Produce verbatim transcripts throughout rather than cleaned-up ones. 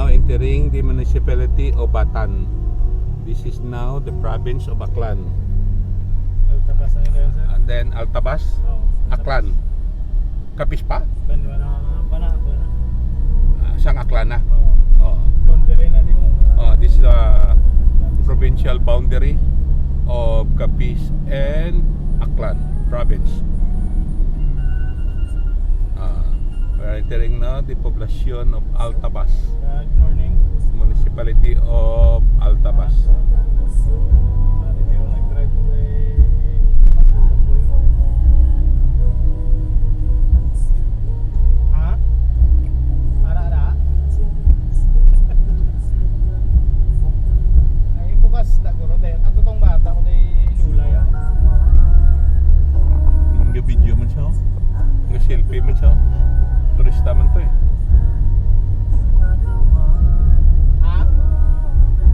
Entering the municipality of Batan. This is now the province of Aklan. Altabas na nila, sir. And then Altabas, Oo, Aklan. Kapis pa? Ban-, wala, wala, wala. Ah, sang Aklan na. Oo. Oo. Boundary na, di mo? Oh, this is a provincial boundary of Capiz and Aklan province. Ah, we're entering now the poblacion of Altabas, Good morning. Municipality of Altabas. Ah, review, nag-drive ko kay Ha? Ara, ara? Ay, bukas na guro. Dahil ato tong bata ko, day lula yan. Nga video man siya, oh. Nga selfie man siya, oh. Turista man to, eh. Ha?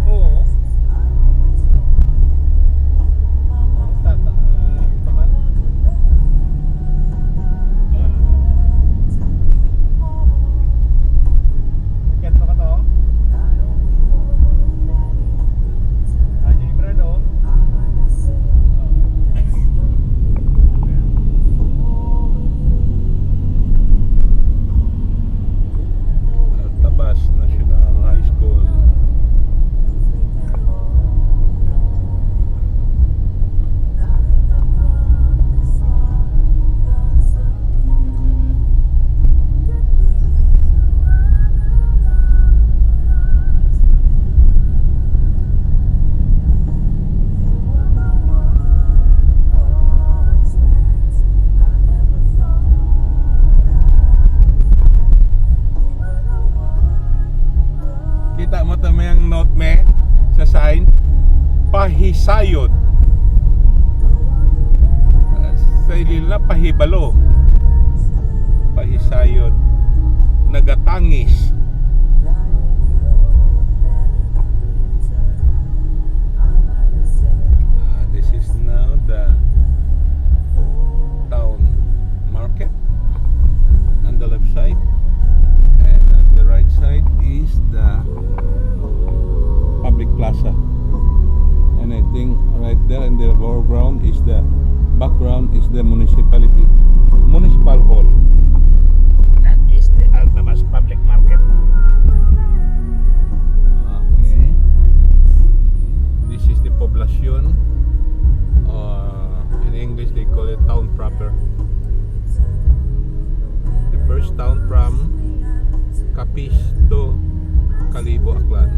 Oo. Tata-, ah, ito ba? Akyat pa ka to? Radyo Librado. Altabas National High School. Kita mo to, may ang note me sa sign, pahisayod. Ah, sa Iloilo na, pahibalo. Pahisayod. Nagatangis. Ah, this is now the town market on the left side, and at the right side is the public plaza. And I think right there in the foreground is the, background is the municipality, municipal hall. That is the Altabas Public Market. Okay. This is the poblacion. Uh, in English, they call it town proper. The first town from Capiz to Kalibo, Aklan.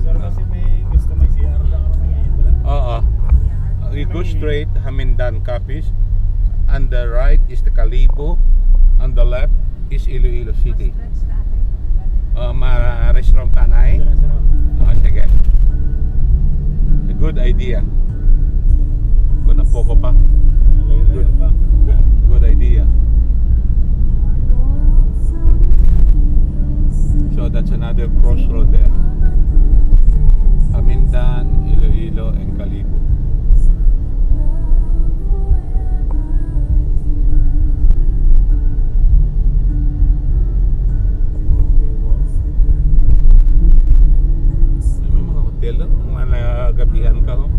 Sir, kasi may gusto, may C R lang ako, may ngayon pala. Oo. You go straight, Hamindan, Capiz. On the right is the Kalibo. On the left is Iloilo City. Uh, ma-, restaurant ka na, eh? Sir, sir. Ah, sige. A good idea. Kung napo ko pa. Good. Good idea. So that's another crossroad there. Hamindan, Iloilo, and Kalibo. Ay, may mga hotel, oh. Mga nagabihan ka, oh.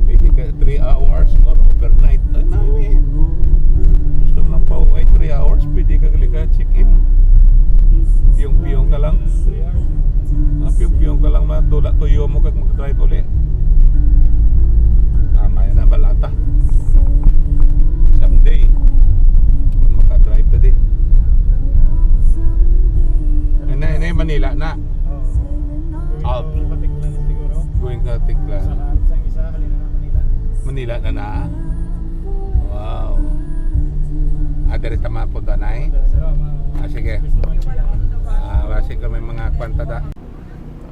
Pwede ka three hours or overnight. Ay, na, eh. Gusto mo lang pa, ay, three hours, pwede ka gali ka check-in. Piyong-piyong ka lang. Ah, piyong-piyong ka lang, matula tuyo mo kag mag-drive uli. Tama yan ang balata. Someday, maka-drive ka di. Ay, na, na, Manila na. Oo. Out. Going to Caticlan siguro. Going to Caticlan. Sa, sa isa, halina na Manila. Manila na na. Wow. Ah, diri ta mapunta na, eh? Sir, ah, ma-, Ah, sige. Gusto man siya. Ah, basi ko may mga kwanta da.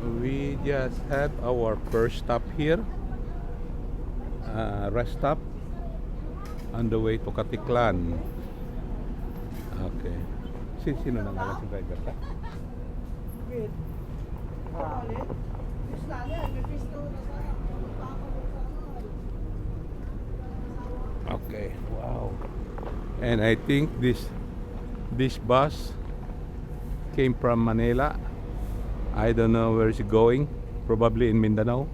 We just have our first stop here. Uh, rest stop on the way to Caticlan. Okay. Si sino nang alas driver ta? Okay, wow. And I think this this bus came from Manila. I don't know where it's going. Probably in Mindanao.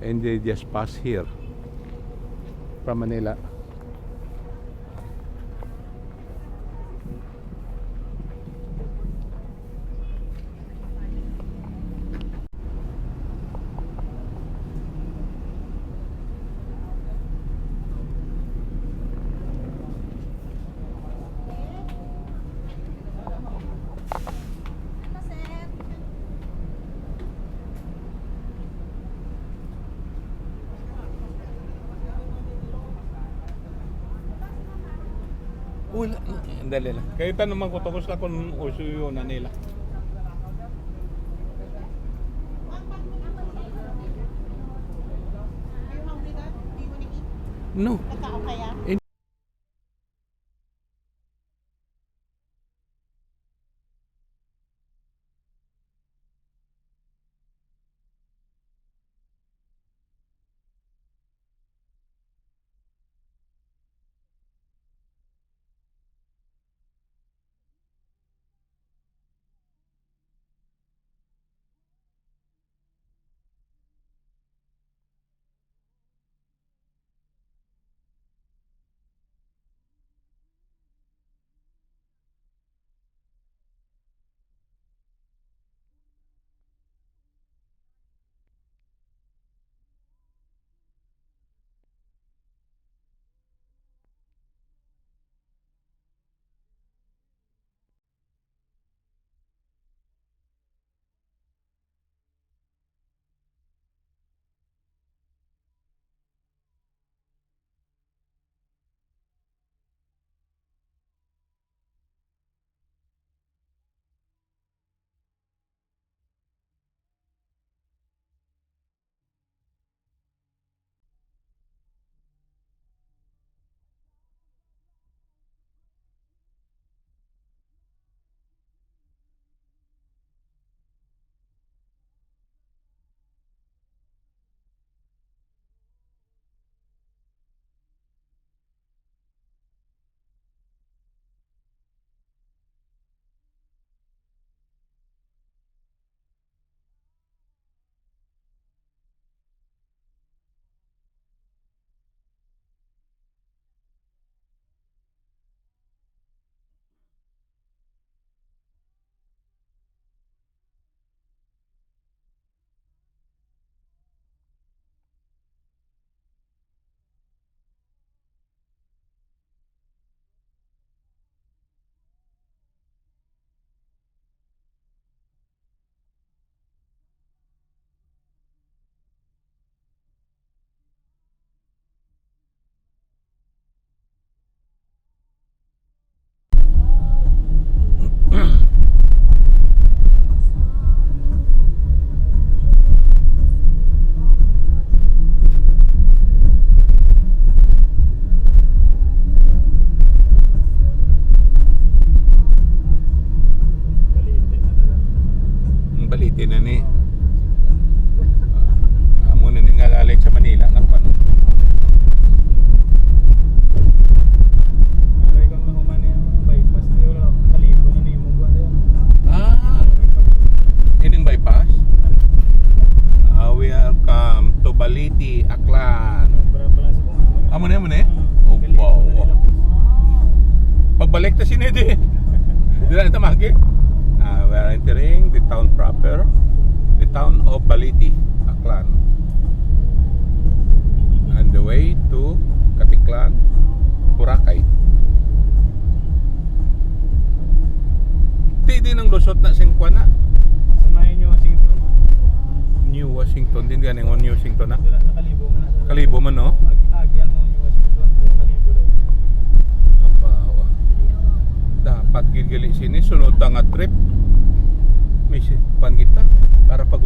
And they just pass here from Manila. Wala. Dali lang. Kayo tanong man ko, tapos na kung uso yun na nila. No. Ang balite na ni. Ah, amo na ni nga lalim sa Manila nga kuwan. Aray, kung mahuman yung bypass, di wala, Kalibo na ni mo ba, di? Ah, ining bypass? Ah, welcome to Balite, Aklan. Sobra pala sa kung ano. Amo na, amo na eh? Hmm. Oh, Kalibo wow. Na nila po. Pagbalik ta sini di. Di na ito magi. Ah, we are entering the town proper, the town of Balite, Aklan. On the way to Caticlan, Boracay. Di, di nang lusot na sing kuwan na. Sa may New Washington. New Washington, din gani mo New Washington na. Dira sa Kalibo man na, sa Kalibo man, no? Ag-, agi ang New Washington, pero Kalibo rin. Apaw. Dapat gid gali sini, sunod ta nga trip. May si-, kuwan kita, para pag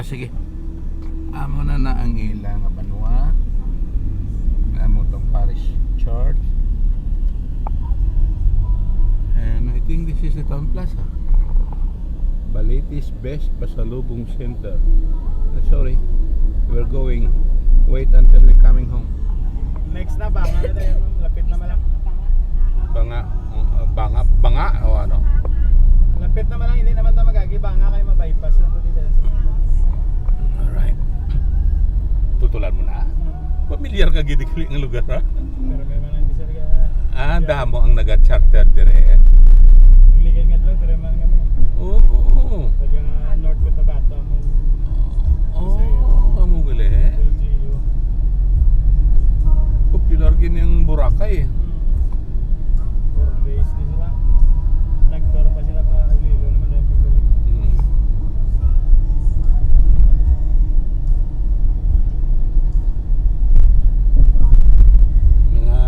Sige. Amo na na ang ila nga banwa. Amo tong parish church. And I think this is the town plaza. Baleti's Best Pasalubong Center. Uh, sorry. We're going. Wait until we coming home. Next na, Banga na tayo. Lapit naman lang. Banga, uh, Banga, Banga o ano? Lapit naman lang, hindi naman tayo mag-agi. Banga kayo, ma-bypass lang to dito. Alright. Tutulan mo na? Hmm. Pamilyar ka gid kini nga lugar, ha? Pero may mga hindi, sir, ka- Ah, damo ang naga-charter dire. Ligid nga dito, dire man kami. Oo. Taga North Cotabato, mo. Oo, amo gali. L G U. Popular gini ang Boracay. Hmm. Four days ni sila. Nag-tour pa sila pa Iloilo naman dahil pagbalik. Mm. Mga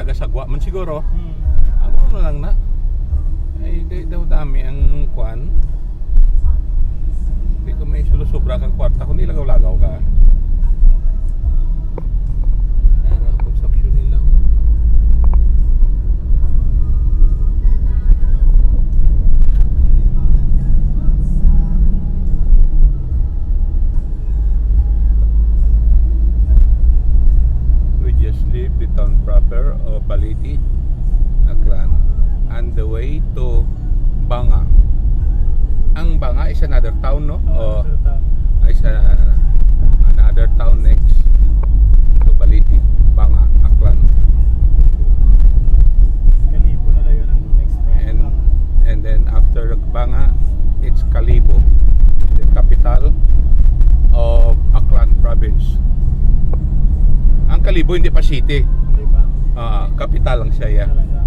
taga-Sagwa man siguro. Mm. Amo na lang na. Ay, di daw dami ang kuan. Di ka may sulusubra kang kwarta, kundi lagaw-lagaw ka. Ara ang konsumpsyon nila. We just leave the town proper of Balete, Aklan, on the way to Banga. Ang Banga is another town, no? Oo, another town. Is a-, another town next to Balete, Banga, Aklan. Kalibo na dayon ang next town, Banga. And then after Banga, it's Kalibo, the capital of Aklan province. Ang Kalibo hindi pa city. Hindi pa? Ah, kapital lang siya, yeah. Talaga.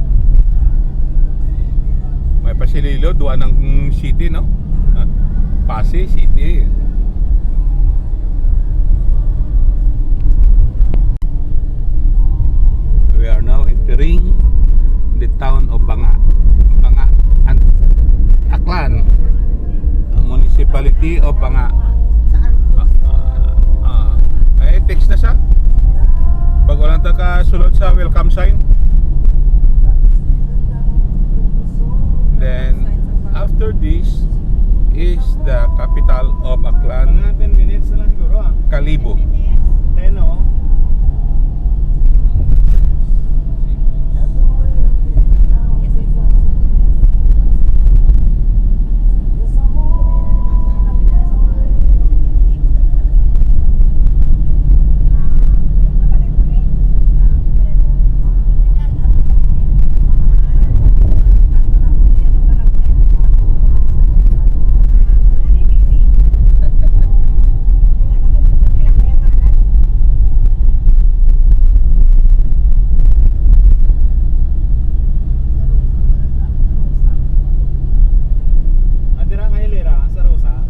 May pa si Iloilo, duwa nang city, no? Ah, Passi City. We are now entering the town of Banga. Banga, an-, Aklan, municipality of Banga. Ah, ah, eh, text na siya. Pag wala ta kasulod sa welcome sign. Then, after this is the capital of Aklan, Mga ten minutes na lang siguro, ah. Kalibo. Ten, oh. Ah, dira nga hilera, sa Rosa. Ah.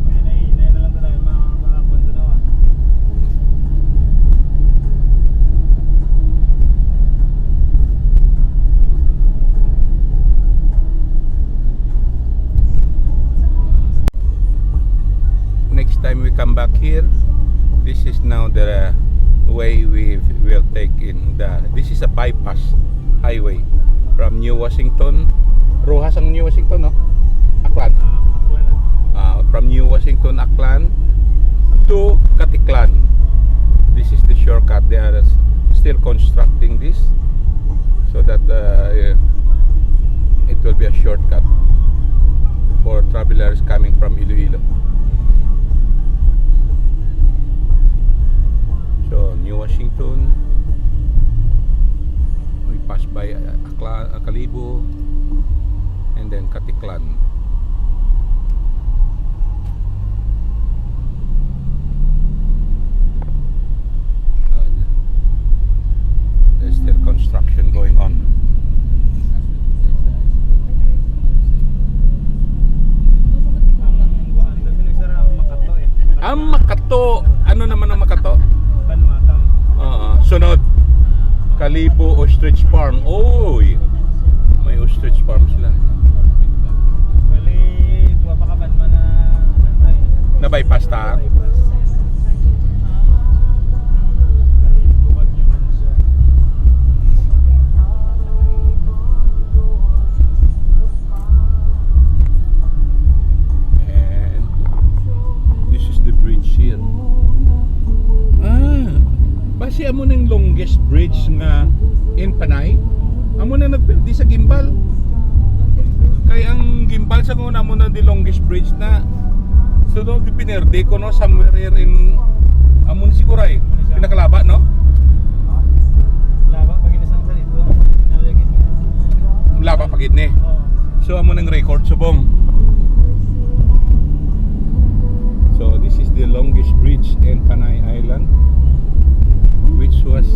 May nahinay na lang tayo, mga, mga kwento na, ah. Next time we come back here, this is now the way we will take in the, this is a bypass highway from New Washington. Roxas ang New Washington, no? Aklan. Ah, from New Washington, Aklan to Caticlan. This is the shortcut. They are s-, still constructing this so that, uh, it will be a shortcut for travelers coming from Iloilo. So, New Washington, we pass by, uh, Akla-, uh, Kalibo, and then Caticlan. Uh, there's still construction going on. Ang kuan, kasi ni sir, ang Makato, eh. Ang Makato, ano naman ang Makato? Banwa, tama. Oo, sunod. Kalibo Ostrich Farm. Oy, may ostrich farm sila. Bali, dua pa ka ban man na, ano, eh. Na-bypass ta? Bypass. Kalibo kag naman siya. And this is the bridge here. Ah, basi amo ning longest bridge nga in Panay. Amo na nagpirdi sa gimbal. Kay ang gimbal sa una, amo na the longest bridge na. So, no, di pinirdi ko, no, somewhere here in, amo na siguro ay, pinakalaba, no? Laba pa gid sang sa dito. Laba pa gid ni. Oo. So, amo nang record subong. So, this is the longest bridge in Panay Island, which was,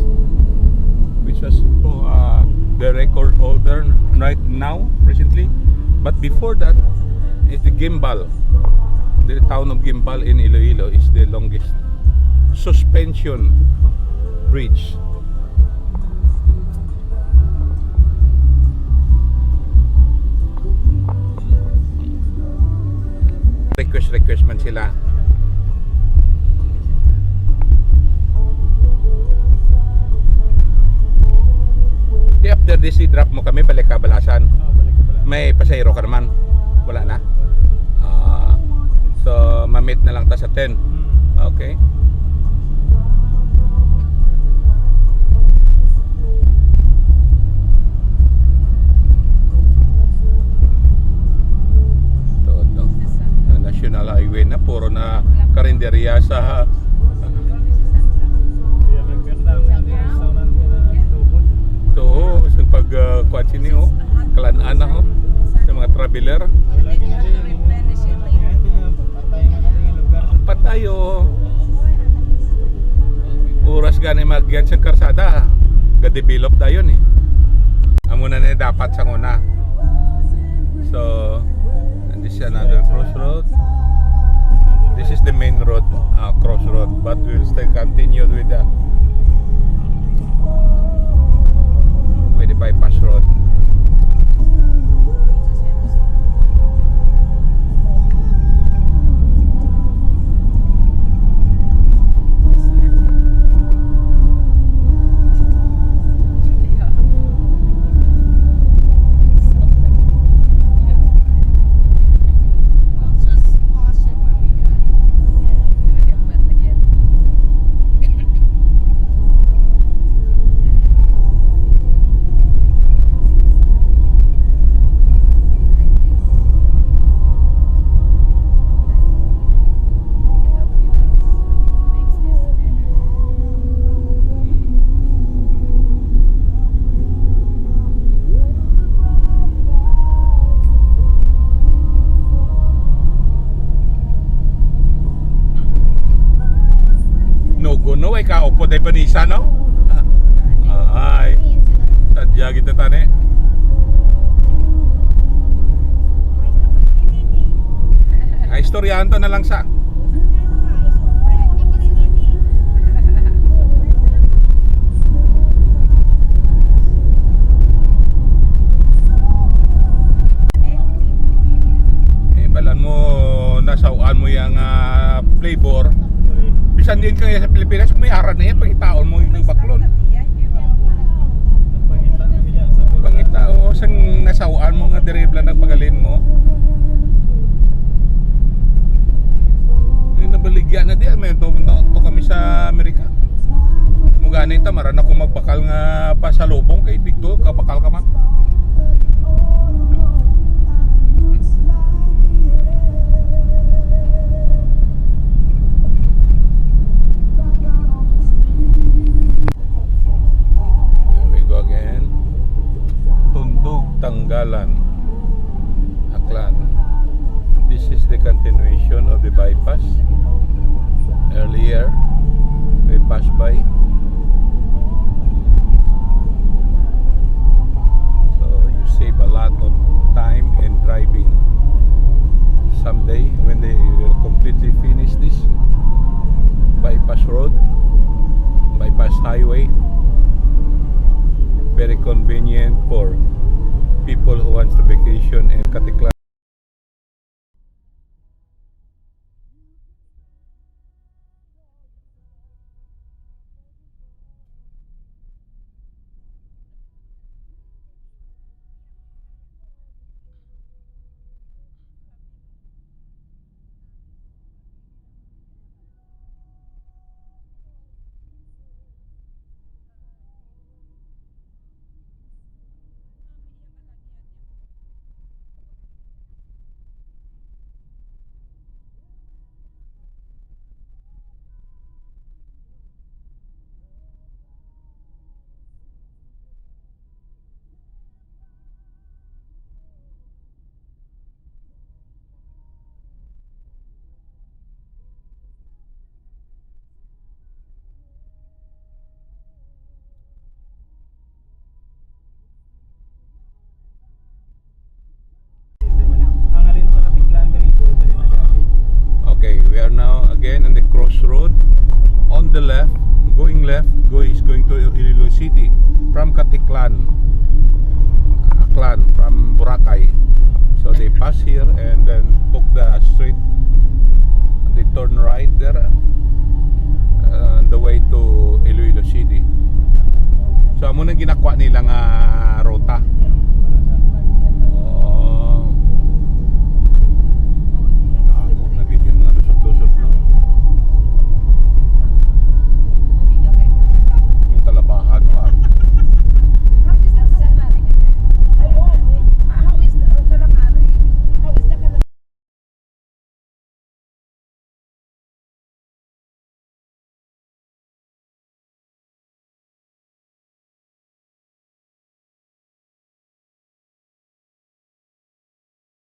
which was, uh, the record holder right now, presently. But before that, is the Guimbal. The town of Guimbal in Iloilo is the longest suspension bridge. Request, request man sila. Di, after this, i-drop mo kami, balik ka Balasan. Ah, balik ka Balasan. May pasahero ka naman? Wala na? Ah, so, ma-meet na lang ta sa ten. Hmm. Okay. Tuod, no? Ang National Highway na, puro na karinderya sa Ito, sa pag, ah, kuwan sini, oh. Kalan-an na, oh. Sa mga traveler. Patay man ang lugar. Patay, oh. Oras gani magyan sa karsada, ga-develop dayon, eh. Amo na ni dapat sa una. So, and this is another crossroad. This is the main road, uh, crossroad, but we'll still continue with the, with the bypass road. No go, no, ay kaupod ay banisa, no? Ay, sadya kita tani. Ay, istoryahan to na lang sa. Eh, balan mo, nasaw-an mo yang, ah, flavor. Bisan din kaya sa Pilipinas, may ara na yan, pangitaon mo yung baklon. Pangita, oo, sang nasaw-an mo nga diri bala nagpagalin mo. Yung nabaligya na di, may to, to, to kami sa Amerika. Mugani ta, maran ako magbakal nga pasalubong kay dito, kabakal ka man. Here we go again. Tundog, Tanggalan, Aklan. This is the continuation of the bypass. Earlier, we passed by. So you save a lot of time in driving. Someday, when they will completely finish this bypass road, bypass highway, very convenient for people who wants to vacation and Caticlan.